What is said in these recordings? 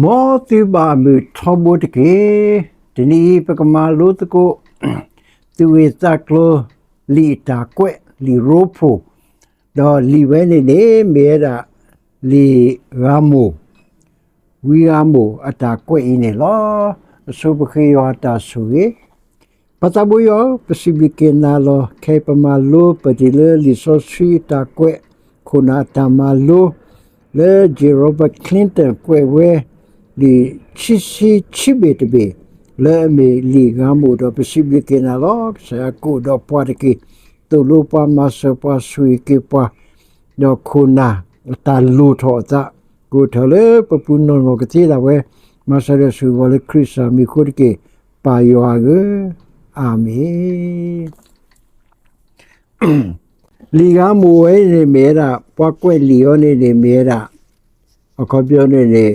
မ်သုဘၣ်မုာ်ထီဘိတက့ၢ်. တနံၤအံၤ ပကမၤလိသကိး သူၣ်ဝံၣ်သးကျိၤ လံာ်အတၢ်ကွဲး လံာ်ရိဖှိၣ်, ဒီးလံာ်ဝဲန့ၣ်န့ၣ် မ့ၢ်ဝဲဒၣ် လံာ်ဂၤမိၢ်, ဝံဂၤမိၢ်အတၢ်ကွဲးအံၤန့ၣ်လီၤ. အဆိပဃ့ယွၤအတၢ်ဆိၣ်ဂ့ၤ ပၢ်သးဘိယွၤဧၢ, ပစံးဘျုးက့ၤနၤလီၤ. ခဲအံၤပမၤလိပတ့ၢ်လၢလံာ်စီဆှံအတၢ်ကွဲး ခိၣ်နၢ်အတၢ်မၤလိ လၢ J Robert Clinton ကွဲးဝဲ လံာ်ခံဆံခံဘ့ၣ်တဘ့ၣ် လၢအမ့ၢ်လံာ်ဂၤမိၢ်ဒီး ပစံးဘျုးက့ၤနၤလီၤ. ကစၢ်ယွၤကအိၣ်ဒီးပှၤတက့ၢ်, သိၣ်လိပှၤ မၤစၢၤပှၤ ဆိၣ်ဂ့ၤက့ၤပှၤ, ဒီးခိၣ်နၢ်အတၢ်လိၣ်ထီၣ်အသး ကအိၣ်ထီၣ်လၢပပူၤနီၢ်နီၢ်ကသ့ဒၣ်ဝဲ, မၤစၢၤဒီးဆိၣ်ဂ့ၤပှၤလၢခရံာ်စၢ်မံၤအဃိတက့ၢ်, ပၢ်ယွၤဧၢ, အၤမ့ၣ်. လံာ်ဂၤမိၢ်ဝဲန့ၣ်မ့ၢ်ဝဲဒၣ် ပှၤကွဲးလံာ်အီၤန့ၣ်န့ၣ်မ့ၢ်ဝဲဒၣ် အခီပညီန့ၣ်န့ၣ်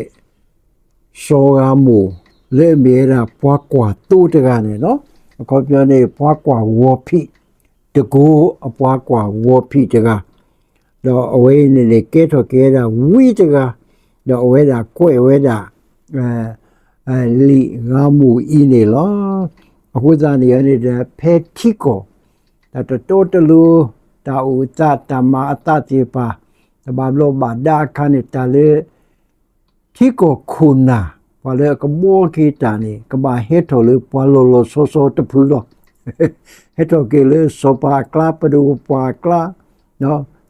စီၤဂၤမိၢ် လၢအမ့ၢ်ဝဲဒၣ်ပှၤကွၢ်သိတဂၤန့ၣ်လီၤ. အခီပညီန့ၣ် ပှၤကွၢ်ဂီၤဖံး, တကိးအပှၤကွၢ်ဂီၤဖံးတဂၤ, ဒီးအဝဲအံၤန့ၣ်န့ၣ် ကဲထီၣ်က့ၤဝဲဒၣ်ဝံတဂၤ, ဒီးအဝဲဒၣ်ကွဲးဝဲဒၣ် လံာ်ဂၤမိၢ်အံၤန့ၣ်လီၤ. အဃိသတးန့ၣ်န့ၣ်ဒီး ဖဲထံကီၢ် တၢ်တတီတလိၤ တၢ်အိၣ်အသး တၢ်မၤအသးသ့ၣ်တဖၣ် တဘၣ်ဘျီးဘၣ်ဒါအခါန့ၣ် တၢ်လၢ ထံကီၢ်ခိၣ်နၢ် ပှၤလၢအကဘှီက့ၤတၢ်န့ၣ် ကဘၣ်ဟဲထီၣ်လၢပှၤလီၤလီၤဆီဆီတဖုလီၤ. ဟဲထီၣ်က့ၤလၢစီၤပၤအကျါ, ပဒိၣ်ပပှၢ်အကျါ,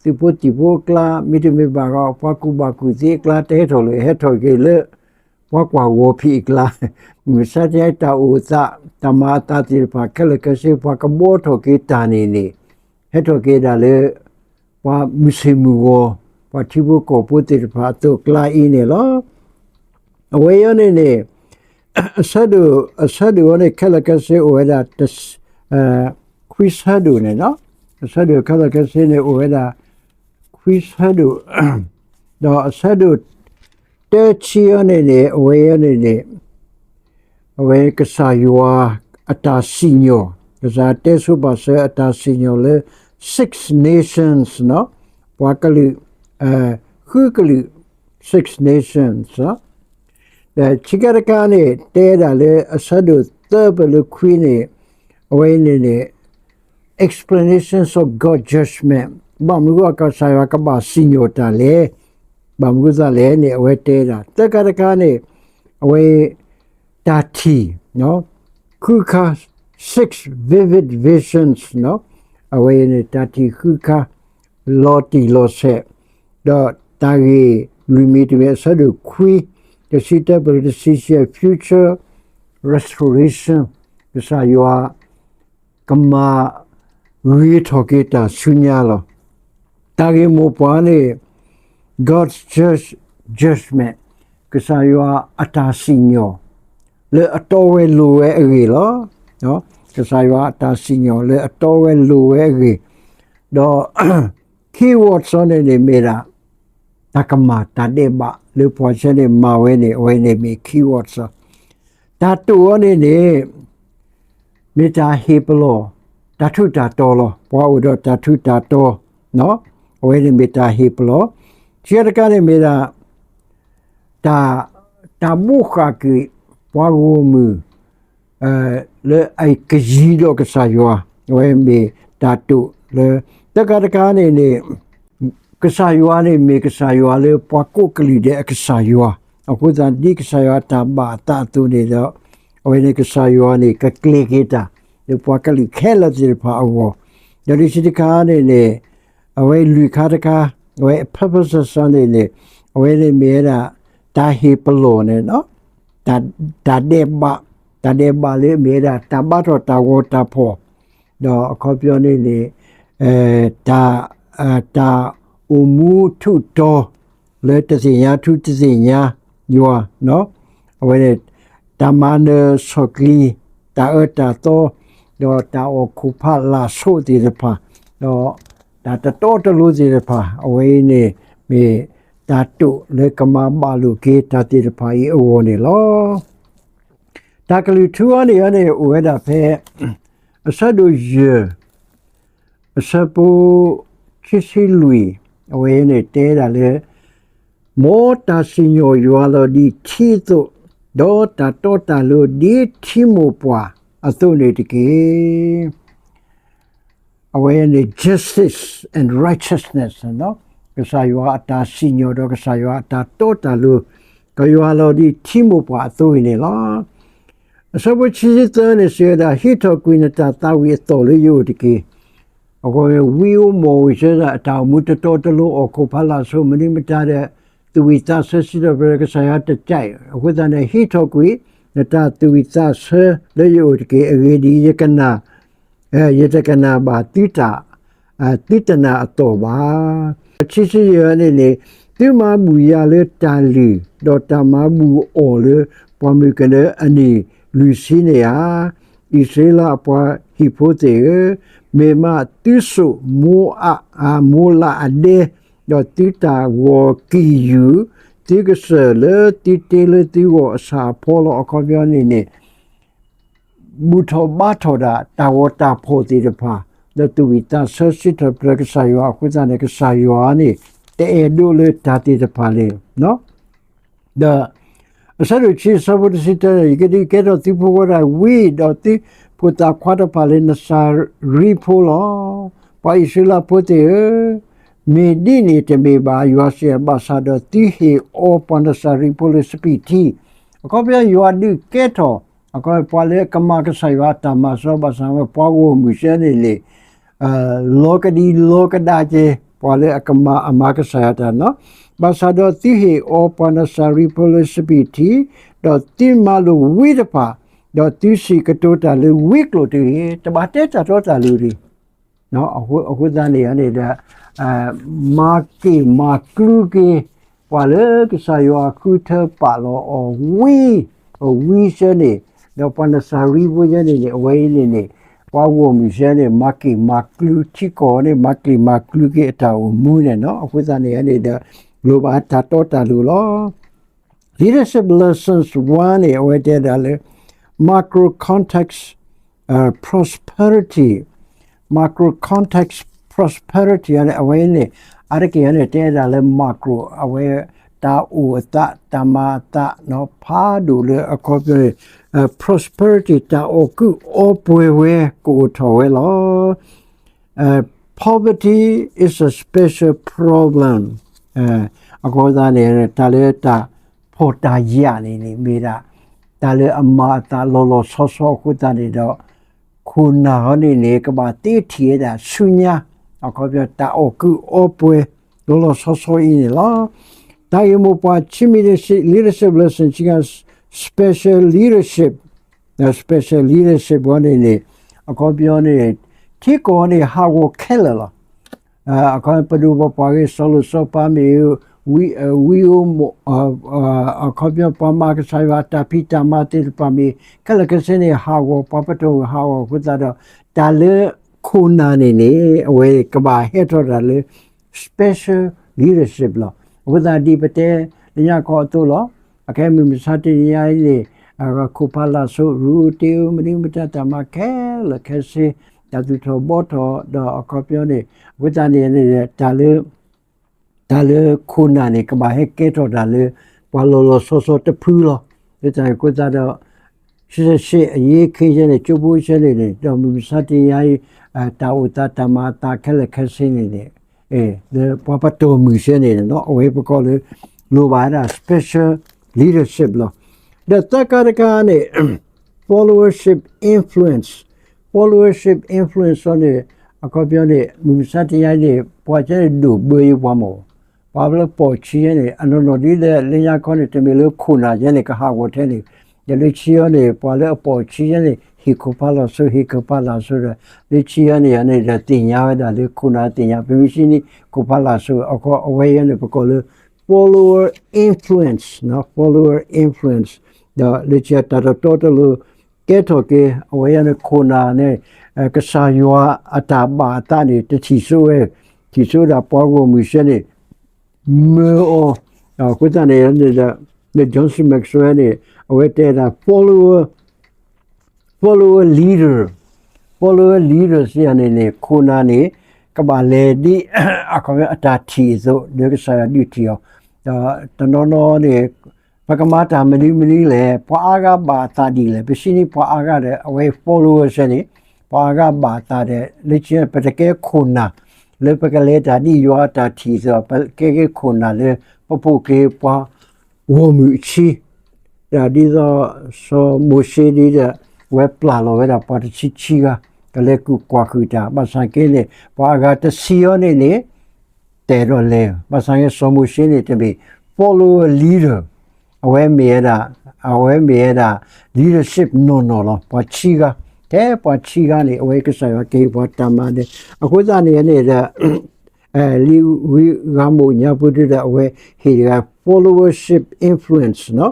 သုးဖိသံၣ်ဖိအကျါ, မ့တမ့ၢ်ဘၣ်ဒီး ပှၤကူၣ်ဘၣ်ကူၣ်သ့အကျါ တဟဲထီၣ်လၢၤ, ဟဲထီၣ်က့ၤလၢ ပှၤကွၢ်ဂီၤဖံးအကျါ, မုၢ်မဆါတနံၤအံၤ တၢ်အိၣ်အသး တၢ်မၤအသးသ့ၣ်တဖၣ် ခဲလၢာ်ခဲဆ့ ပှၤကဘှီထီၣ်က့ၤတၢ်န့ၣ်န့ၣ် ဟဲထီၣ်က့ၤဒၣ်လၢ ပှၤမုၢ်ဆ့ၣ်မုၢ်ဂီၤ, ပှၤထံဖိကီၢ်ဖိသ့ၣ်တဖၣ်အသိးအကျါအံၤန့ၣ်လီၤ. အဝဲအံၤန့ၣ်န့ၣ် အဆၢဒိၣ်, အဆၢဒိၣ်အံၤန့ၣ် ခဲလၢာ်ခဲဆ့အိၣ်ဝဲဒၣ် ခွံဆၢဒိၣ်န့ၣ်လီၤ. အဆၢဒိၣ်ခဲလၢာ်ခဲဆ့န့ၣ် အိၣ်ဝဲဒၣ် ခွံဆၢဒိၣ်, ဒီးအဆၢဒိၣ် တဆံအံၤန့ၣ်န့ၣ် အဝဲအံၤန့ၣ်န့ၣ် အဝဲကစၢ်ယွၤအတၢ်စံၣ်ညီၣ်, ကစၢ်တဲဆိပာ်စၢၤအတၢ်စံၣ်ညီၣ်လၢ Six Nations ပှၤကလုာ် ဃုကလုာ် Six Nations ဒီးခံခါတခါန့ၣ် တဲဒၣ်လၢအဆၢဒိၣ်သၢပၢၢ်လၢခွံန့ၣ် အဝဲအံၤန့ၣ်န့ၣ် explanations of God judgment ဘၣ်မနုၤအဃိကစၢ်ယွၤကဘၣ်စံၣ်ညီၣ်တၢ်လဲၣ်, ဘၣ်မနုၤအဃိသတးလဲၣ်န့ၣ် အဝဲတဲဒၣ် သၢခါတခါန့ၣ် အဝဲ တၢ်ထံၣ် ဃုခါ six vivid visions အဝဲန့ၣ် တၢ်ထံၣ်ဃုခါ လီၤတံၢ်လီၤဆဲး, ဒီးတၢ်ဂ့ၢ်လွံၢ်မံၤတမံၤ အဆၢဒိၣ်ခွံ တဆံတၢပၢၢ်လၢတဆံဆံ future restoration ကစၢ်ယွၤ ကမၤဂ့ၤထီၣ်က့ၤတၢ်ဆူညါလီၤ. တၢ်ဂ့ၢ်မိၢ်ပှၢ်န့ၣ် God's judge, judgment ကစၢ်ယွၤအတၢ်စံၣ်ညီၣ် လၢအတီဝဲလိၤဝဲအဂ့ၢ်လီၤ. ကစၢ်ယွၤအတၢ်စံၣ်ညီၣ်လၢအတီဝဲလိၤဝဲအဂ့ၢ်, ဒီး key words အံၤန့ၣ်န့ၣ်မ့ၢ်ဒၣ် တၢ်ကမၣ်တၢ်ဒဲးဘး လၢပှၤဆၢန့ၣ်မၤဝဲန့ၣ် အဝဲန့ၣ်မ့ၢ် key words လီၤ. တၢ်တိာ်အံၤန့ၣ်န့ၣ် မ့ၢ်တၢ်ဟ့ၣ်ပလီၢ် တၢ်ထူးတၢ်တီၤလီၤ. ပှၤအိၣ်ဒီးတၢ်ထူးတၢ်တီၤ အဝဲန့ၣ်မ့ၢ်တၢ်ဟ့ၣ်ပလီၢ်. ခံခါတခါန့ၣ်မ့ၢ်ဒၣ် တၢ်, တၢ်ဘိးဃာ်ကွံာ် ပှၤဂီၢ်မုၢ် လၢအကယံၤဒီးကစၢ်ယွၤ, အဝဲမ့ၢ်တၢ်တိာ်လၢ သၢခါတခါန့ၣ်န့ၣ် ကစၢ်ယွၤန့ၣ်မ့ၢ်ကစၢ်ယွၤလၢပှၤကိးကလုာ်ဒဲးအကစၢ်ယွၤ, အဃိသတးဒ်ကစၢ်ယွၤအတၢ်ဘၣ်အသးအသိးန့ၣ်ဒီး အဝဲန့ၣ်ကစၢ်ယွၤန့ၣ် ကကျဲၤက့ၤတၢ် လၢပှၤကလုာ်ခဲလၢာ်သ့ၣ်တဖၣ်အဂီၢ်, ဒီးတဆံတခါန့ၣ်န့ၣ် အဝဲလွံၢ်ခါတခါ အဝဲ purposes န့ၣ်န့ၣ် အဝဲန့ၣ်မ့ၢ်ဝဲဒၣ် တၢ်ဟ့ၣ်ပလီၢ်န့ၣ် တၢ်ဒဲးဘး, တၢ်ဒဲးဘးလၢမ့ၢ်ဝဲဒၣ် တၢ်ဘါထီၣ်တၢ်ဂီၤတၢ်ဖီၣ်, ဒီးအခီပညီန့ၣ်န့ၣ် တၢ်, တၢ်အိၣ်မူထူးတီၤ လၢတသ့ၣ်ညါထူးတသ့ၣ်ညါယွၤ, အဝဲန့ၣ် တၢ်မၤနၢၤဆီၣ်ကျံၤ တၢ်အၢတၢ်သီ ဒီးတၢ်အီၣ်ခိၣ်ဖးလာ်ဆိးသ့ၣ်တဖၣ်, ဒီးတၢ်တတီတလိၤသ့ၣ်တဖၣ် အဝဲအံၤန့ၣ်မ့ၢ်တၢ်တိာ်လၢကမၤဘၣ်လိာ်က့ၤတၢ်သ့ၣ်တဖၣ်အံၤအဂီၢ်န့ၣ်လီၤ. တၢ်ကလုၢ်ထူအံၤန့ၣ်န့ၣ် အိၣ်ဝဲဒၣ်ဖဲ အဆၢဒိၣ်ယဲၢ် အဆၢဖိ ခံဆံလွံၢ်, အဝဲန့ၣ်တဲဒၣ်လၢ မ်တၢ်စံၣ်ညီၣ်ယွၤလီၤဒ်ထံအသိး, ဒီးတၢ်တီတၢ်လိၤဒ်ထံမိၢ်ပှၢ်အသိးန့ၣ်တက့ၢ်. အဝဲန့ၣ် justice and righteousness ကစၢ်ယွၤအတၢ်စံၣ်ညီၣ်ဒီးကစၢ်ယွၤအတၢ်တီတၢ်လိၤ ကယွၤလီၤဒ်ထံမိၢ်ပှၢ်အသိးအံၤန့ၣ်လီၤ. အဆၢဖိခံဆံသၢန့ၣ်စံးဝဲဒၣ်, ဟံးထီၣ်ကွံာ်နတၢ်သးဝံၣ်အသီၣ်လၢယအိၣ်တက့ၢ်. အဃိဝံအိၣ်မီၣ်ဝံၤစ့ၢ်ကီး အတၢ်အိၣ်မူတတီတလိၤအီၣ်ခိၣ်ဖးလာ်ဆိ မနုၤမတၤဒီး သူၣ်ဝံၣ်သးဆၢစံးထီၣ်ပတြၢၤကစၢ်ယွၤတကးအံၤ, အဃိသတးန့ၣ် ဟံးထီၣ်ကွံာ်နတၢ်သူၣ်ဝံၣ်သးဆၢလၢယအိၣ်တက့ၢ်. အဂ့ၢ်ဒ်အံၤ, ယကနၣ် ယတကနၣ်ဘၣ်သုတၢ် သုတနာ်အသီၣ်ဘၣ်. ခံဆံယဲၢ်န့ၣ်န့ၣ်, သုမၤဘူၣ်ယၤလၢတၢ်လုၢ်, ဒီးတၢ်မၤဘူၣ်အီၣ်လၢပှၢ်မုၢ်ကနၢအနံၣ်လွံၢ်ဆံန့ၣ်ဧါ. အံၣ်စရ့လးအပှၤဟံၣ်ဖိသ့ၣ်ဧၢ, မ့ၢ်မးသုစိာ်မိလးအဒဲ, ဒီးသုတၢ်ဂီၤကံၢ်ယူၢ်, သုကစၢၢ်လၢသုတ့လၢသုဂီၢ်အဆၣ်အဖီလီၤ. အခီပညီန့ၣ်န့ၣ် ဘူၣ်ထီၣ်ဘါထီၣ်ဒၣ်တၢ်ဂီၤတၢ်ဖီၣ်သ့ၣ်တဖၣ်, ဒီးသူၣ်ဝံၣ်သးဆၢစံးထီၣ်ပတြၢၤကစၢ်ယွၤအဃိသတးန့ၣ် ကစၢ်ယွၤန့ၣ် တအဲၣ်ဒိးလၢတၢ်သ့ၣ်တဖၣ်န့ၣ် ဒီးအဆၢဒိၣ်ခံအဆၢဖိတဆံတၢန့ၣ်, ယကဒုးကဲထီၣ်သုဖိခွါတၢ်ဝံၤ, ဒီးသုဖိသၣ်ခွါတဖၣ်လၢနစၤရံဖိလီၤ. ပှၤအံၣ်စရ့လးဖိသ့ၣ်ဧၢ, မ့ၢ်ဒ်န့ၣ်တမ့ၢ်ဘၣ်, ယွၤစံး, ဘၣ်ဆၣ်ဒီးသုဟ့ၣ်အီၤပှၤနစၤရံဖိလၢစပံးထံ. အခီပညီယွၤဒုးကဲထီၣ် အခီပညီပှၤလၢအကမၤကစၢ်ယွၤအတၢ်မၤစၢၤ ဘၣ်ဆၣ်ဝဲပှၤဂီၢ်မုၢ်စ့ၢ်န့ၣ်န့ၣ် လီၤကဒံလီၤကဒါက့ၤ ပှၤလၢအကမၤအမၤကစၢ်ယွၤတၢ်န့ၣ်လီၤ. ဘၣ်ဆၣ်ဒီးသုဟ့ၣ်အီၤပှၤနစၤရံဖိလၢစပံးထံ, ဒီးသုမၤလိာ်ဝံတဖၣ်, ဒီးသုစံးကတိၤတၢ်လၢဝံကျိာ်တဂ့ၤ. တဘၣ်တဲတၢ်တီတၢ်လိၤတဂ့ၤ. အဃိသတးန့ၣ်န့ၣ်ဒီး မၤက့ၢ်မၤကျူက့ၤ ပှၤလၢကစၢ်ယွၤဃုထၢပာ်လီၤအီၤဝံ, အဝံစ့ၢ်န့ၣ်, ဒီးပှၤနစၤရံဖိစ့ၢ်န့ၣ်န့ၣ် အဝဲအံၤန့ၣ်န့ၣ် ပှၤဂီၢ်မုၢ်စ့ၢ်န့ၣ် မၤက့ၢ်မၤကျူထံကီၢ်န့ၣ် မၤက့ၢ်မၤကျူက့ၤအတၢ်အိၣ်မူန့ၣ်လီၤ. အဃိသတးန့ၣ်န့ၣ်ဒီး လိၣ်ဘၣ်တၢ်တီတၢ်လိၤလီၤ. Leadership lessons oneန့ၣ် အဝဲတဲဒၣ်လၢ macro context prosperity, macro context prosperity န့ၣ် အဝဲန့ၣ် အါတက့ၢ်န့ၣ် တဲဒၣ်လၢ macro အဝဲ တၢ်အိၣ်အသး တၢ်မၤအသး ဖးဒိၣ်လၢအခီပညီန့ၣ် prosperity တၢ်အီၣ်ကုးအီပှဲၤဝဲ ကအိၣ်ထီၣ်ဝဲလီၤ. Poverty is a special problem. အဃိသတးန့ၣ် တၢ်လၢတၢ်ဖှီၣ်တၢ်ယာ်န့ၣ်န့ၣ် မ့ၢ်ဒၣ် တၢ်လၢအမၤအသးလီၤလီၤဆီဆီအဃိသတးန့ၣ်ဒီး ခိၣ်နၢ်ဟီန့ၣ်န့ၣ် ကဘၣ်သ့ထံၣ်ဝဲဒၣ်ဆူညါ အခီပညီ တၢ်အီၣ်ကုးအီပှဲၤ လီၤလီၤဆီဆီအံၤန့ၣ်လီၤ. တၢ်ဂ့ၢ်မိၢ်ပှၢ်ခံမံၤတဆံ leadership lesson ခံခါ special leadership, special leadership ဝဲန့ၣ်န့ၣ် အခီပညီန့ၣ် ထံကီၢ်န့ၣ် ဟးဂီၤခဲလၢာ်လီၤ. အခီပညီ ပဒိၣ်ပပှၢ်ဂ့ၤ စီၤလိၤစီၤပၤမ့ၢ်ဂ့ၤ, ဝံ, ဝံဧိၤ, အခီပညီ ပှၤမၤကစၢ်ယွၤအတၢ်ဖံးတၢ်မၤသ့ၣ်တဖၣ်မ့ၢ် ခဲလၢာ်ခဲဆ့န့ၣ် ဟးဂီၤ ပှၤပတီၢ်မုၢ်ဟးဂီၤအဃိသတးဒီး တၢ်လၢခိၣ်နၢ်န့ၣ်န့ၣ် အဝဲကဘၣ်ဟဲထီၣ်တၢ်လၢ special leadership လီၤ. အဃိသတးဒ်ပတဲလၢညါခီအသိးလီၤ. အခဲမုၢ်မဆါတနံၤညါအံၤန့ၣ် ခိၣ်ဖးလာ်ဆိ ရူတ့ဧိၤ မနုၤမတၤ တၢ်မၤခဲလၢာ်ခဲဆ့ တၢ်သူၣ်ထီၣ်ဘှီထီၣ် ဒီးအခီပညီန့ၣ် အဃိသတးန့ၣ် တၢ်လၢ တၢ်လၢခိၣ်နၢ်န့ၣ် ကဘၣ်ဟဲကဲထီၣ်တၢ်လၢ ပှၤလီၤလီၤဆီဆီတဖုလီၤ. လၢတၢ်န့ၣ်အဃိသတးဒီး ရှဲရှဲအယ့ခ့ယဲန့ၣ် ကၠိဖိယဲန့ၣ်န့ၣ် ဒီးမုၢ်မဆါတနံၤညါအံၤ တၢ်အိၣ်သးတၢ်မၤအသးခဲလၢာ်ခဲဆ့န့ၣ်န့ၣ် လၢပှၤပတီၢ်မုၢ်ယဲန့ၣ် အဝဲပကိးလၢ လိၣ်ဘၣ်ဝဲဒၣ် special leadership လီၤ. ဒီးသၢခါတခါန့ၣ် followership influence, followership influence န့ၣ် အခီပညီန့ၣ် မုၢ်မဆါတနံၤညါအံၤန့ၣ် ပှၤကဲန့ၣ်ဒိၣ်ဘၢယပှၤမၢ် ပှၤလၢအပိာ်ဆံးယဲန့ၣ် အနီၢ်နီၢ်ဒ်လဲၣ် လၢညါခီန့ၣ် တမ့ၢ်လၢခိၣ်နၢ်ယဲန့ၣ် ကဟးဂီၤထဲန့ၣ် ဒီးလၢခံအံၤန့ၣ် ပှၤလၢအပိာ်ဆံးယဲန့ၣ် ဟ့ၣ်ခိၣ်ဖးလာ်ဆိ ဟ့ၣ်ခိၣ်ဖးလာ်ဆိဒီး လၢခံအံၤန့ၣ်န့ၣ်ဒီး သ့ၣ်ညါဝဲဒၣ်လၢခိၣ်နၢ်သ့ၣ်ညါ ပမ့ၢ်စံးန့ၣ် ခိၣ်ဖးလာ်ဆိ အခီအဝဲအံၤန့ၣ် ပကိးလၢ follower influence, follower influence ဒီးလၢခံတၢ်တတီတလိၤ ကဲထီၣ်က့ၤ အဝဲအံၤန့ၣ် ခိၣ်နၢ်န့ၣ် ကစၢ်ယွၤအတၢ်ဘၣ်အသးန့ၣ် တထံၣ်စိဝဲ ထံၣ်စိဒၣ်ပှၤဂီၢ်မုၢ်ယဲန့ၣ် မၢအီၤ အဃိသတးန့ၣ် John C Maxwell န့ၣ် အဝဲတဲဒၣ် follower, follower leader, follower leader စံးယၤန့ၣ်န့ၣ် ခိၣ်နၢ်န့ၣ် ကဘၣ်လဲၤဒ် အခီပညီအတၢ်ထံၣ်အသိး ဒီးကစၢ်ယွၤဒုးထံၣ်အီၤ တနီၤနီၤန့ၣ် ပကမၤတၢ်မနုၤမနုၤလဲၣ်, ပှၤအါဂၤဘၣ်အသးဒ်လဲၣ်, ပစံးန့ၢ်ပှၤအါဂၤဒီး အဝဲ followers န့ၣ် ပှၤအါဂၤဘၣ်အသးဒီး လၢပတကဲခိၣ်နၢ် လၢပကလဲၤတၢ်ဒ်ယွၤအတၢ်ထံၣ်အသိး ပကဲက့ၤခိၣ်နၢ်လၢ ပပိာ်က့ၤပှၤ ဂီၢ်မုၢ်အဆံ, ဒ်သိးစီၤမိၤၡ့ဒ်ဒီး အဝဲပျၢ်လီၤဝဲဒၣ်ပှၤတဆံခံဂၤ ကလဲၤကူၣ်ကွၢ်ဃုာ်တၢ်, ဘၣ်ဆၣ်က့န့ၣ် ပှၤအဂၤတဆံအံၤန့ၣ်န့ၣ် တအဲၣ်ဒိးလဲၤ, ဘၣ်ဆၣ်က့စီၤမိၤၡ့န့ၣ်တမ့ၢ် follower leader, အဝဲမ့ၢ်ဝဲဒၣ်, အဝဲမ့ၢ်ဝဲဒၣ် leadership နီၢ်နီၢ်လီၤ, ပှၤဆံဂၤ, ထဲပှၤဆံဂၤန့ၣ် အဝဲကစၢ်ယွၤကဟ့ၣ်ပှၤတၢ်မၤန့ၣ် အဃိသတးန့ၣ်န့ၣ်ဒီး လံာ်ဝံဂၤမိၢ်ညါပူၤဒ်ဒီး အဝဲဟ့ၣ်တဂၤ followership influence နီၤ,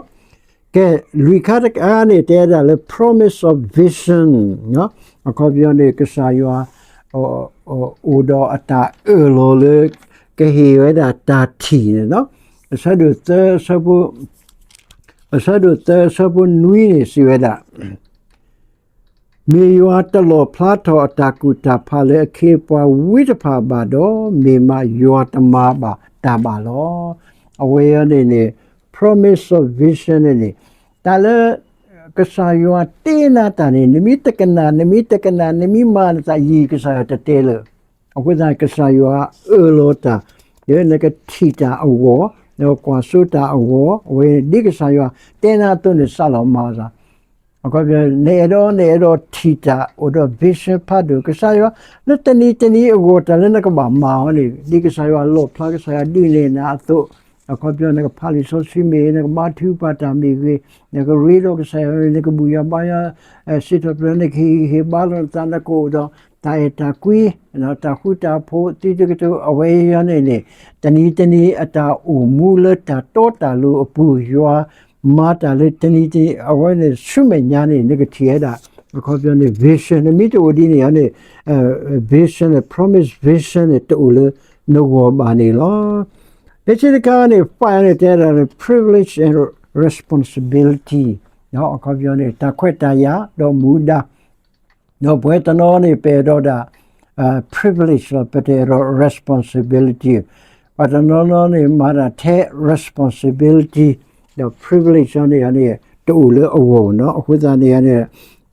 ကဲ လွံၢ်ခါတခါန့ၣ် တဲဒၣ်လၢ promise of vision အခီပညီန့ၣ် ကစၢ်ယွၤ အိၣ်ဒီးအတၢ်အၢၣ်လီၤလၢ ကဟ့ၣ်ဝဲဒၣ်တၢ်ထံၣ်န့ၣ်လီၤ. အဆၢဒိၣ်သၢ အဆၢဖိ အဆၢဒိၣ်သၢအဆၢဖိနွံန့ၣ် စံးဝဲဒၣ် မ့ၢ်ယွၤတလီၣ်ဖျါထီၣ်အတၢ်ကူၣ်တၢ်ဖးလၢအခ့အပှၤဝံတဖၣ်ဘၣ်ဒီး မ့ၢ်မးယွၤတမၤဘၣ်တၢ်ဘၣ်လီၤ. အဝဲအံၤန့ၣ်န့ၣ် promise of vision န့ၣ်န့ၣ် တၢ်လၢ ကစၢ်ယွၤတ့နၤတၢ်န့ၣ် နမ့ၢ်တကနၣ် နမ့ၢ်တကနၣ် နမ့ၢ်မၤနသးယံာ် ကစၢ်ယွၤတတဲလၢၤ. အဃိသတး ကစၢ်ယွၤအၢၣ်လီၤတၢ် လၢနကထံၣ်တၢ်အဂီၢ် နကကွၢ်စိတၢ်အဂီၢ် အဝဲဒ်ကစၢ်ယွၤတဲနၤအသိးန့ၣ် စးလီၤမၤအသး အခီပညီ နအဲၣ်ဒိး နအဲၣ်ဒိးထံၣ်တၢ် အိၣ်ဒီး vision ဖးဒိၣ် ကစၢ်ယွၤ လၢတနံၤတနံၤအဂီၢ် တၢ်လၢနကဘၣ်မၤအီၤန့ၣ် ဒ်ကစၢ်ယွၤလီၣ်ဖျါ ကစၢ်ယွၤဒုးနဲၣ်နၤအသိး အခီပညီ နကဖးလံာ်စီဆှံမ့ၢ်ဂ့ၤ နကဘါထုကဖၣ်တၢ်မ့ၢ်ဂ့ၤ နကရ့လိာ်ကစၢ်ယွၤ နကဘူၣ်ယွၤဘါယွၤ စံးထီၣ်ပတြၢၤ နကဟ့ၣ်ဂံၢ်ဟ့ၣ်ဘါလိာ်နသး နကအိၣ်ဒီးတၢ်အဲၣ်တၢ်ကွံ တၢ်ဃူတၢ်ဖိး သုတကတိၤ အဝဲအံၤန့ၣ်န့ၣ် တနံၤတနံၤအတၢ်အိၣ်မူလၢတၢ်တီတၢ်လိၤအပူၤ ယွၤမၤတၢ်လၢတနံၤတနံၤ အဝဲန့ၣ်ဆူမဲာ်ညါန့ၣ် နကထံၣ်ဝဲဒၣ် အခီပညီန့ၣ် vision နမ့ၢ်တအိၣ်ဒ်န့ၣ်န့ၣ် vision န့ၣ် promise vision န့ၣ် တအိၣ်လၢနဂီၢ်ဘၣ်န့ၣ်လီၤ. လၢခံတခါန့ၣ် five န့ၣ် တဲဒၣ်န့ၣ် privilege and responsibility အခီပညီန့ၣ် တၢ်ခွဲးတၢ်ယာ် ဒီးမူဒါ ဒီးပဝဲတနီၤန့ၣ် ပအဲၣ်ဒိးဒၣ် privilege လီၤ ပတအဲၣ်ဒိး responsibility ပှၤတနီၤနီၤန့ၣ် မၤတၢ်ထဲ responsibility ဒီး privilege န့ၣ်န့ၣ် တအိၣ်လၢအဂီၢ်နီၤ အဃိသတးန့ၣ်န့ၣ်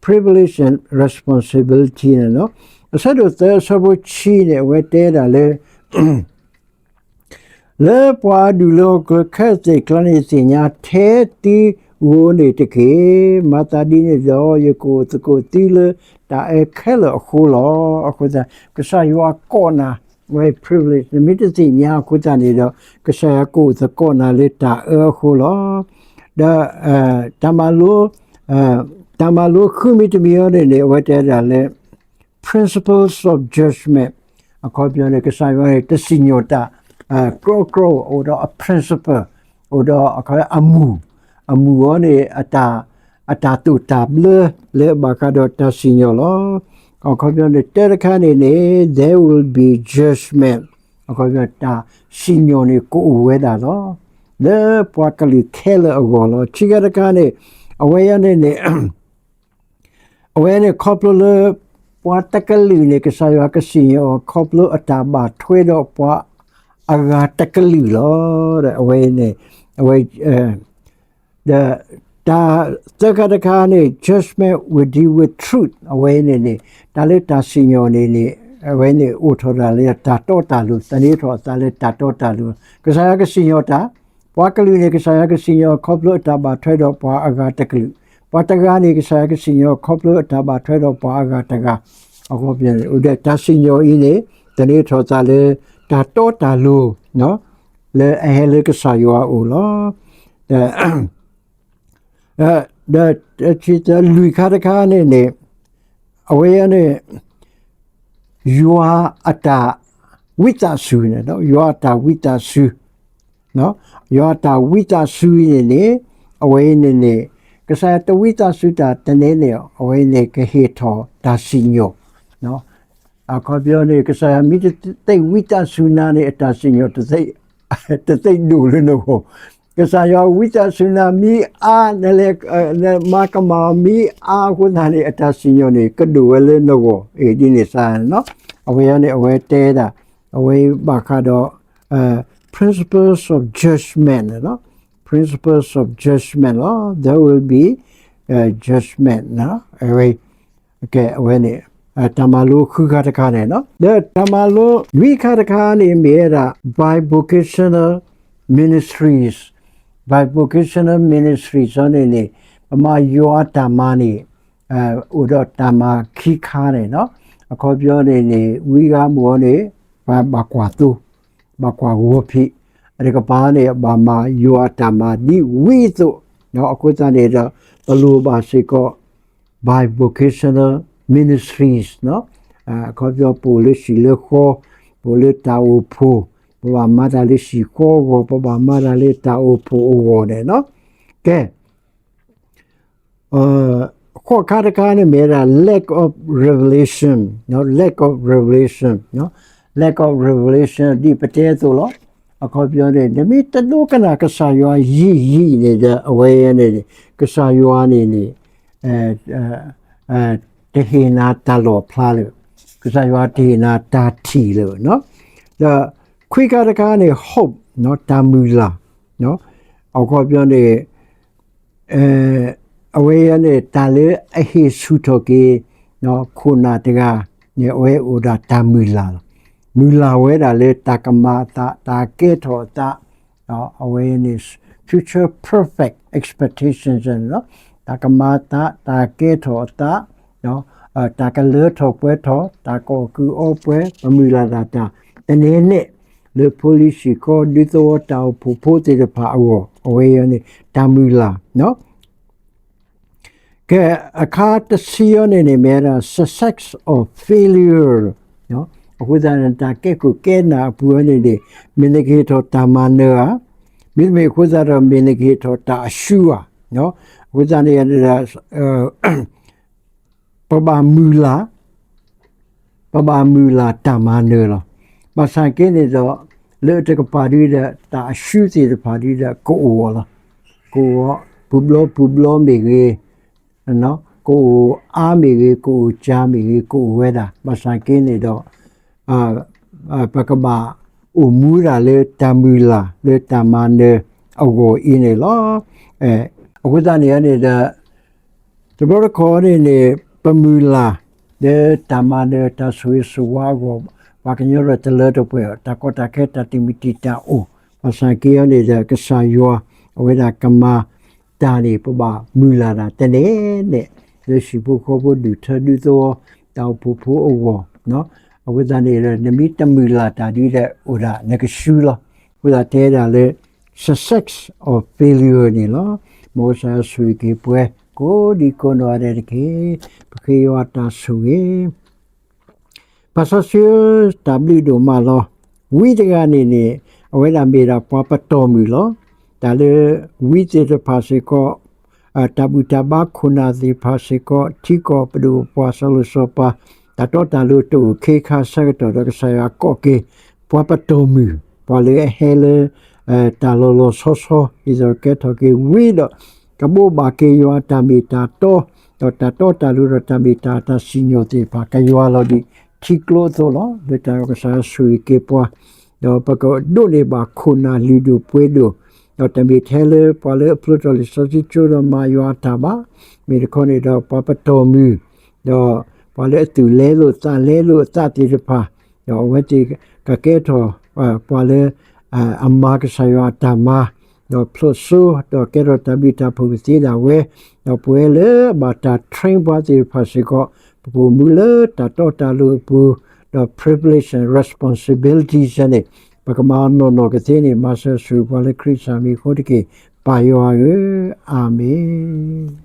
privilege and responsibility န့ၣ်လီၤ. အဆၢဒိၣ်သၢ အဆၢဖိဆံန့ၣ် အဝဲတဲဒၣ်လၢ လၢပှၤအဒူၣ်လၢဟီၣ်ခိၣ်ချၢခဲလၢာ်သ့ၣ်တဖၣ်န့ၣ် သ့ၣ်ညါထဲသုဂီၢ်န့ၣ်တက့ၢ်. မၤသးဒ်န့ၣ်ဒီး ယကအိၣ်သကိးသုလၢတၢ်အၢခဲလၢာ်အဃိလီၤ. အဃိသတး ကစၢ်ယွၤကိးနၤ ဝဲ privilege နမ့ၢ်တသ့ၣ်ညါအဃိသတးန့ၣ်ဒီး ကစၢ်ယွၤကအိၣ်သကိးနၤလၢတၢ်အၢအဃိလီၤ. ဒီး တၢ်မၤလိ တၢ်မၤလိဃုမံၤတမံၤအံၤန့ၣ်န့ၣ် အဝဲတဲဒၣ်လၢ principles of judgment အခီပညီန့ၣ် ကစၢ်ယွၤန့ၣ် တစံၣ်ညီၣ်တၢ် ကြီကြီ အိၣ်ဒီးအ principle အိၣ်ဒီးအမူၢ် အမူၢ်အံၤန့ၣ် အတၢ်သိၣ်တၢ်ဘျၢလၢဘၣ်ဃးဒီးတၢ်စံၣ်ညီၣ်လီၤ. အခီပညီန့ၣ် တၢတခါန့ၣ်န့ၣ် there will be judgment အခီပညီ တၢ်စံၣ်ညီၣ်န့ၣ်ကအိၣ်ဝဲဒၣ်လီၤ. လၢပှၤကလုာ်ခဲလၢာ်အဂီၢ်လီၤ. ခံခါတခါန့ၣ် အဝဲအံၤန့ၣ်န့ၣ် အဝဲန့ၣ်ခီဖျိလၢ ပှၤတကလုာ်န့ၣ် ကစၢ်ယွၤကစံၣ်ညီၣ်အီၤ ခီဖျိအတၢ်ဘၣ်ထွဲဒီးပှၤအဂၤတကလုာ်လီၤ. ဒီးအဝဲန့ၣ် အဝဲ ဒီး တၢ်သၢခါတခါန့ၣ် judgment will deal with truth အဝဲန့ၣ်န့ၣ် တၢ်လၢတၢ်စံၣ်ညီၣ်န့ၣ်န့ၣ် အဝဲန့ၣ်အိၣ်ထီၣ်ဒၣ်လၢတၢ်တီတၢ်လိၤ သန့ၤထီၣ်အသးလၢတၢ်တီတၢ်လိၤ ကစၢ်ယွၤကစံၣ်ညီၣ်တၢ် ပှၤကလုာ်န့ၣ် ကစၢ်ယွၤကစံၣ်ညီၣ်ခီဖျိအတၢ်ဘၣ်ထွဲဒီးပှၤအဂၤတကလုာ်, ပှၤတဂၤန့ၣ် ကစၢ်ယွၤကစံၣ်ညီၣ်ခီဖျိအတၢ်ဘၣ်ထွဲဒီးပှၤအဂၤတဂၤ, အခီပညီန့ၣ် အိၣ်ဒီးတၢ်စံၣ်ညီၣ်အံၤန့ၣ် သန့ၤထီၣ်သးလၢ တၢ်တီတၢ်လိၤ လၢအဟဲလၢကစၢ်ယွၤအအိၣ်လီၤ. ဒီး ဒီးလွံၢ်ခါတခါန့ၣ်န့ၣ် အဝဲန့ၣ် ယွၤအတၢ်ဝံသးစူၤန့ၣ် ယွၤအတၢ်ဝံသးစူၤ ယွၤအတၢ်ဝံသးစူၤအံၤန့ၣ်န့ၣ် အဝဲအံၤန့ၣ်န့ၣ် ကစၢ်ယွၤတဝံသးစူၤတၢ်တန့ၣ်န့ၣ် အဝဲအံၤန့ၣ် ကဟ့ၣ်ထီၣ်တၢ်စံၣ်ညီၣ် အခီပညီန့ၣ် ကစၢ်ယွၤမ့ၢ်တသ့ၣ်ဝံသးစူၤနၤန့ၣ် အတၢ်စံၣ်ညီၣ် တသ့ၣ်ဒိၣ်လၢနဂီၢ်, ကစၢ်ယွၤဝံသးစူၤနၤမ့ၢ်အါ နလဲၤ နမၤကမၣ်မ့ၢ်အါအဃိသတးန့ၣ် အတၢ်စံၣ်ညီၣ်န့ၣ် ကဒိၣ်ဝဲလၢနဂီၢ် အ့ၣ် ဒ်န့ၣ်စါန့ၣ်လီၤ. အဝဲအံၤန့ၣ် အဝဲတဲဒၣ် အဝဲဘၣ်ဃးဒီး privilege principles of judgment လီၤ. Principles of judgment လီၤ. There will be judgment လီၤ. အဝဲ ကဲ အဝဲန့ၣ် တၢ်မၤလိဃုခါတခါန့ၣ်လီၤ. ဒီးတၢ်မၤလိလွံၢ်ခါတခါန့ၣ် မ့ၢ်ဝဲဒၣ် bivocational ministries, bivocational ministries အီၤန့ၣ်န့ၣ် ပမၤယွၤအတၢ်မၤန့ၣ် အိၣ်ဒီးတၢ်မၤခံခါန့ၣ်လီၤ. အခီပညီန့ၣ်န့ၣ် ဝံဂၤမုၢ်အီၤန့ၣ် ပဘၣ်ကွၢ်သိ ဘၣ်ကွၢ်ဂီၤဖံး, အတကပၤန့ၣ် ဘၣ်မၤယွၤအတၢ်မၤဒ်ဝံအသိး, အဃိသတးန့ၣ်ဒီး ပလိၣ်ဘၣ်စ့ၢ်ကီး bivocational ministries အခီပညီ ပအိၣ်လၢဟံၣ်လၢဃီ, ပအိၣ်လၢတၢ်အိၣ်ဖှိၣ်, ပဘၣ်မၤတၢ်လၢဟံၣ်ဃီအဂီၢ်, ပဘၣ်မၤတၢ်လၢတၢ်အိၣ်ဖှိၣ်အဂီၢ်န့ၣ်လီၤ. ကဲ ဃိးခါတခါန့ၣ်မ့ၢ်ဝဲဒၣ် lack of revelation, lack of revelation, lack of revelation ဒ်ပတဲအသိးလီၤ. အခီပညီန့ၣ် နမ့ၢ်တဒိကနၣ်ကစၢ်ယွၤယံာ်ယံာ်န့ၣ်ဒီး အဝဲန့ၣ် ကစၢ်ယွၤန့ၣ်န့ၣ် တဟ့ၣ်နၤတၢ်လီၣ်ဖျါလၢၤ, ကစၢ်ယွၤတဟ့ၣ်နၤတၢ်ထံၣ်လၢၤ. ဒီးခွံခါတခါန့ၣ် hope တၢ်မုၢ်လၢ်, အခီပညီန့ၣ် အဝဲအံၤန့ၣ် တၢ်လၢအဟ့ၣ်ဆူၣ်ထီၣ်က့ၤ ခိၣ်နၢ်တဂၤန့ၣ် အဝဲအိၣ်ဒၣ်တၢ်မုၢ်လၢ်လီၤ. မုၢ်လၢ်ဝဲဒၣ်လၢတၢ်ကမၤအသး, တၢ်ကဲထီၣ်အသး, အဝဲန့ၣ် future perfect expectations တၢ်ကမၤအသး, တၢ်ကဲထီၣ်အသး, တၢ်ကလၢထီၣ်ပှဲၤထီၣ်, တၢ်ကအီၣ်ကုးအီပှဲၤ, ပမုၢ်လၢ်ဒၣ်တၢ် တနဲန့ၣ် လၢဖိလံၤဟံၣ်ဃီ ဒူသဝီ တၢ်အိၣ်ဖှိၣ်ဖိသ့ၣ်တဖၣ်အဂီၢ်, အဝဲအံၤန့ၣ် တၢ်မုၢ်လၢ် ကဲ အခါတဆံအံၤန့ၣ်န့ၣ် မ့ၢ်ဝဲဒၣ် success or failure အဃိသတးန့ၣ် တၢ်ကဲခိၣ်ကဲနၢ်အပူၤအံၤန့ၣ်န့ၣ် မ့ၢ်နကဟ့ၣ်ထီၣ်တၢ်မၤနၢၤဧါ, မ့တမ့ၢ်အဃိသတးဒီး မ့ၢ်နကဟ့ၣ်ထီၣ်တၢ်အရှုံးဧါ. အဃိသတးန့ၣ် ပဘၣ်မုၢ်လၢ် ပဘၣ်မုၢ်လၢ်တၢ်မၤနၢၤလီၤ. ဘၣ်ဆၣ်က့န့ၣ်ဒီး လၢတကပၤဒ်ဒီး တၢ်အရှုံးသ့ၣ်တဖၣ်ဒ်ဒီး ကအိၣ်လီၤ. ကအိၣ် ပူၤဘျီပူၤဘျီမ့ၢ်ဂ့ၤ, ကအိၣ်အါမ့ၢ်ဂ့ၤ, ကအိၣ်ကၢမ့ၢ်ဂ့ၤ, ကအိၣ်ဝဲဒၣ်. ဘၣ်ဆၣ်က့န့ၣ်ဒီး ပကဘၣ်အိၣ်မူဒၣ်လၢတၢ်မုၢ်လၢ် လၢတၢ်မၤနၢၤအဂီၢ်အံၤန့ၣ်လီၤ. အဃိသတးန့ၣ်န့ၣ်ဒီး တဘျီတခီၣ်န့ၣ်န့ၣ် ပမုၢ်လၢ် လၢတၢ်မၤနၢၤတၢ်ဆိၣ်ဂ့ၤဆိၣ်ဝါအဂီၢ် ပှၤကညီဒီးတလၢတပှဲၤ တၢ်ကီတၢ်ခဲတၢ်တံာ်မုၢ်တံာ်တာ်အိၣ်, ဘၣ်ဆၣ်က့အံၤန့ၣ်ဒီး ကစၢ်ယွၤ အဝဲဒၣ်ကမၤတၢ်န့ၣ် ပဘၣ်မုၢ်လၢ်တၢ်တနဲန့ၣ် လၢဟံၣ်ဖိဃီဖိဒူၣ်ထၢဒူသဝီ တၢ်အိၣ်ဖှိၣ်ဖိအဂီၢ်, အဃိသတးန့ၣ်ဒီး နမ့ၢ်တမုၢ်လၢ်တၢ်ဒ်ဒီး အိၣ်ဒၣ်နကရှုံးလီၤ. အဃိသတးတဲဒၣ်လၢ success or failure န့ၣ်လီၤ. မ်ကစၢ်ယွၤဆိၣ်ဂ့ၤက့ၤပှၤ ကိးဒံကိးနီၢ်ဂၤဒဲးတက့ၢ်. ပဃ့ယွၤတၢ်ဆိၣ်ဂ့ၤ ပၢ်စီဆှံဧၢ, တၢ်ဘျုးဒိၣ်မးလီၤ. ဝံတဂၤန့ၣ်န့ၣ် အဝဲဒၣ်မ့ၢ်ဒၣ်ပှၤပတီၢ်မုၢ်လီၤ. တၢ်လၢဝံသ့ၣ်တဖၣ်စ့ၢ်ကီး တၢ်ဘူၣ်တၢ်ဘါခိၣ်နၢ်သ့ၣ်တဖၣ်စ့ၢ်ကီး ထံကီၢ်ပဒိၣ်ပှၤစီၤလိၤစီၤပၤ တၢ်တီတၢ်လိၤတအိၣ်ခ့ခါဆၢကတီၢ်ဒီး ကစၢ်ယွၤကိးက့ၤ ပှၤပတီၢ်မုၢ် ပှၤလၢအဟဲလၢ တၢ်လီၤလီၤဆီဆီ ဒ်သိးကဲထီၣ်က့ၤဝံဒီး ကဘိးဘၣ်က့ၤယွၤအတၢ်မ့ၢ်တၢ်တီ ဒီးတၢ်တီတၢ်လိၤဒီးတၢ်မ့ၢ်တၢ်တီ တၢ်စံၣ်ညီၣ်သ့ၣ်တဖၣ် ကယွၤလီၤဒ်ထံကျိအသိးလီၤ. လၢတၢ်ကစၢ်ဆိၣ်ဂ့ၤက့ၤပှၤ ဒီးပကဒိးန့ၢ်ဘၣ်ခိၣ်နၢ်လုၢ်ဒိၣ်ပှ့ၤဒိၣ်, ဒီးတမ့ၢ်ထဲလၢပှၤလၢအဖျိထီၣ်လံာ်စီဆှံကၠိဒီးမၤယွၤအတၢ်ဘၣ်, မ့ၢ်တခီန့ၣ်ဒီးပှၤပတီၢ်မုၢ်, ဒီးပှၤလၢအသူၣ်လဲလိာ်သးလဲလိာ်အသးသ့ၣ်တဖၣ်, ဒီးအဝဲသ့ၣ်ကကဲထီၣ် ပှၤလၢ အမၤကစၢ်ယွၤအတၢ်မၤ, ဒီးဖျိးစိ ဒီးကဲထီၣ်တၢ်ဘျုးတၢ်ဖှိၣ်ကသ့ဒၣ်ဝဲ, ဒီးပဝဲလၢအဘၣ်တၢ် train ပှၤသ့ၣ်တဖၣ်စ့ၢ်ကီး, ပကအိၣ်မူလၢတၢ်တီတၢ်လိၤအပူၤ, ဒီး privilege and responsibilities န့ၣ် ပကမၤအီၤနီၢ်နီၢ်ကသ့န့ၣ် မၤစၢၤဆိၣ်ဂ့ၤပှၤလၢခရံာ်စၢ်မံၤအဃိတက့ၢ်, ပၢ်ယွၤဧၢ, အၤမ့ၣ်.